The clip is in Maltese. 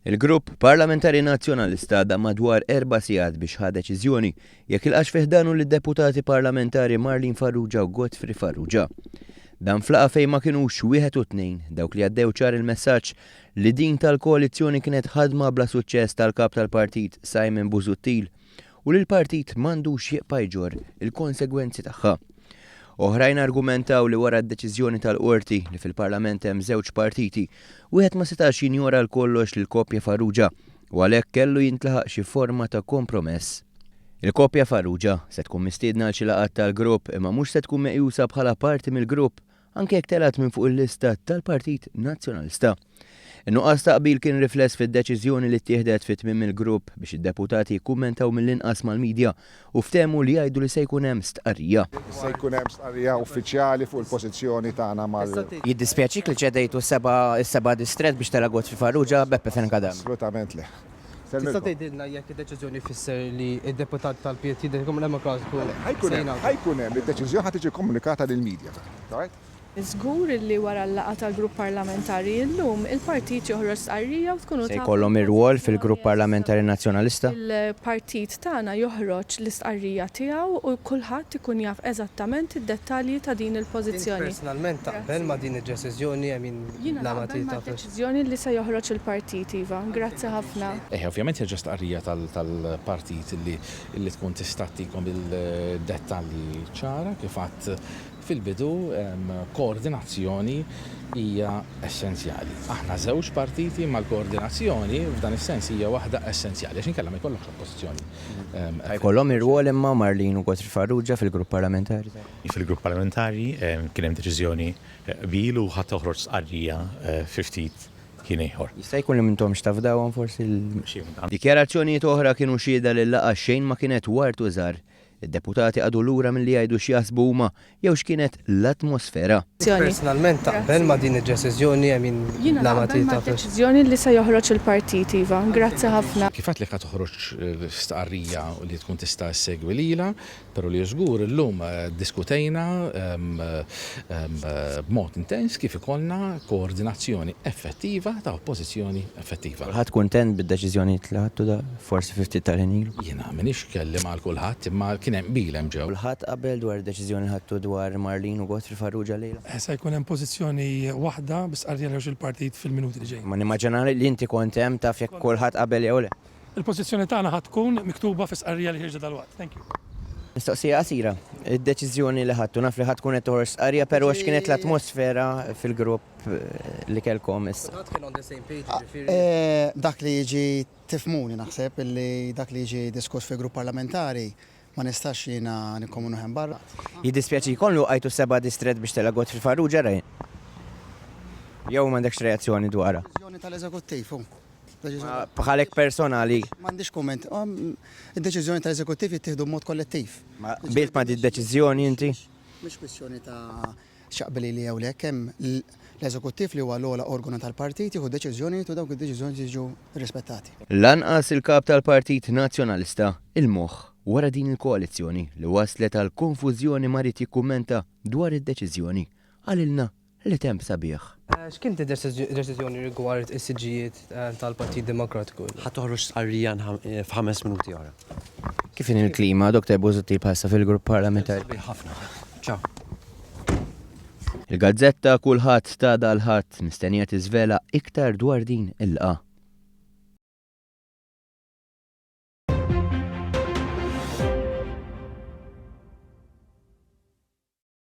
Il-Grupp Parlamentari Nazzjonalista dam madwar erba' sigħat biex ħa deċiżjoni jekk jilqax fi ħdanu lid-Deputati Parlamentari Marlene Farrugia u Godfrey Farrugia. Dan f'laqgħa fejn ma kinux wieħed u tnejn dawk li għaddew ċar il-messaġġ li din tal-koalizzjoni kienet ħadma bla suċċess tal-Kap tal-Partit Simon Busuttil u li l-partit m'għandux jibqa' jġorr il-konsegwenzi tagħha. Oħrajn argumentaw li wara d-deċiżjoni tal-Qorti li fil-Parlament hemm żewġ partiti, wieħed ma setax jinjora għal kollox lill-koppja Farrugia u għalhekk kellu jintlaħaq xi forma ta' kompromess. Il-koppja Farrugia se tkun mistiedna għal xi laqgħat tal-grupp imma mhux se tkun meqjusa bħala parti mill-grupp anke jekk telgħet minn fuq il-lista tal-Partit Nazzjonalista. In-nuqqas ta' qbil kien rifless fid-deċiżjoni li ttieħdet fi tmiem il-grupp biex id-deputati jikkummentaw mill-inqas mal-media u ftehmu li jgħidu li se jkun hemm stqarrija. Se jkun hemm stqarrija uffiċjali fuq il-pożizzjoni tagħna mal. Jiddispjaċik li ċedejtu s-seba' distrett biex tela' Godfrey Farrugia, Beppe Fenech Adami? Assolutament le. Tista' tgħidilna jekk id-deċiżjoni jfisser li d-deputati tal-PT Demokratiku se jingħaqdu? Ħa jkun hemm, id-deċiżjoni ħa tiġi kkomunikata lill-media. Żgur illi wara l-laqgħa tal-Grupp Parlamentari illum, il-partit joħroġ stqarrija u tkunu Se tafu jkollhom irwol l-pożizzjoni fil-Grupp Parlamentari eżattament. Nazzjonalista? Il-partit tagħna joħroġ l-istqarrija tiegħu u kulħadd ikun jaf eżattament id-dettalji ta' din Int il-pożizzjoni. personalment taqbel Grazzi. ma' din id-deċiżjoni, I mean, Jiena bla ma naqbel trid taf. mad-deċiżjoni li se joħroġ il-partit, iva. Grazzi ħafna. Eħe, ovvjament ħierġa stqarrija tal-partit li tkun tista' ttikom il-dettalji ċara kif għadt Fil-bidu, koordinazzjoni hija essenzjali. Aħna żewġ partiti imma l-koordinazzjoni f'dan is-sens hija waħda essenzjali għax inkella ma jkollokx oppożizzjoni Ħa jkollhom irwol imma Marlene u Godfrey Farrugia fil-grupp parlamentari? Fil-grupp parlamentari kien hemm deċiżjoni qbil u ħa toħroġ stqarrija fi ftit ħin ieħor. Jista' jkun li m'intomx tafdawhom forsi l. Dikjarazzjonijiet oħra kienu xhieda li l-laqgħa xejn ma kienet ward u żgħar. Id-deputati qagħdu lura milli jgħidu x'jaħsbu huma jew x'kienet l-atmosfera. Personalment taqbel ma' din id-deċiżjoni, I mean, Jiena bla ma naqbel trid taf. mad-deċiżjoni li se joħroġ il-partit, iva. Grazzi ħafna. Kif għedtlek ħa toħroġ stqarrija li tkun tista' ssegwi lilha, però li hu żgur illum ddiskutejna b'mod intens kif ikollna koordinazzjoni effettiva ta' oppożizzjoni effettiva. Kulħadd kuntent bid-deċiżjonijiet li ħadtu da forsi fi ftit tal-ħin ilu? Jiena m'iniex kelliem għal kulħadd imma kien hemm qbil hemm ġew. Kulħadd qabel dwar id-deċiżjoni li ħadtu dwar Marlene u Godfrey Farrugia llejla? Se jkun hemm pożizzjoni waħda bi stqarrija li joħroġ il-partit fil-minuti li ġejjin. Ma nimmaġina li inti kont hemm taf jekk kulħadd qabel jew le. Il-pożizzjoni tagħna ħa tkun miktuba fi stqarrija li ħierġa dalwaqt. Thank you. Mistoqsija qasira. Id-deċiżjoni li ħadtu, naf li ħa tkun qed toħroġ stqarrija però x'kienet l-atmosfera fil-grupp li kellkom issa? Kulħadd kien on the same page jiġifieri. Dak li jiġi tifhmuni naħseb illi dak li jiġi diskuss fil-grupp parlamentari ma nistax jiena nikkomunuh hemm barra. Jiddispjaċikom li wqajtu seba' distrett biex tela' Godfrey Farrugia Ryan? Jew m'għandekx reazzjoni dwarha? Deċiżjoni tal-Eżekuttiv hu. Ma bħalek personali. M'għandix kumment. Id-deċiżjoni tal-Eżekuttiv jittieħdu b'mod kollettiv. Ma qbilt ma' did-deċiżjoni inti? Mhix kwistjoni ta' X'jaqbel lili jew le, kemm l-Eżekuttiv li huwa l-ogħla organu tal-partit jieħu deċiżjonijiet u dawk id-deċiżjonijiet jiġu rrispettati. Lanqas il-Kap tal-Partit Nazzjonalista, il-moħħ wara din il-koalizzjoni li wasslet għal konfużjoni ma ried jikkummenta dwar id-deċiżjoni. Qalilna li temp sabiħ. X'kient id-deċiżjoni rigward is-siġġijiet tal-Partit Demokratiku? Ħa toħroġ stqarrija f'ħames minuti oħra. Kif inhi l-klima, Dr. Busuttil bħalissa fil-grupp parlamentari? Sabiħ ħafna. Ciao. Il-gazzetta Kulħadd ta' dal-Ħadd mistennija tiżvela iktar dwar din il-laqgħa.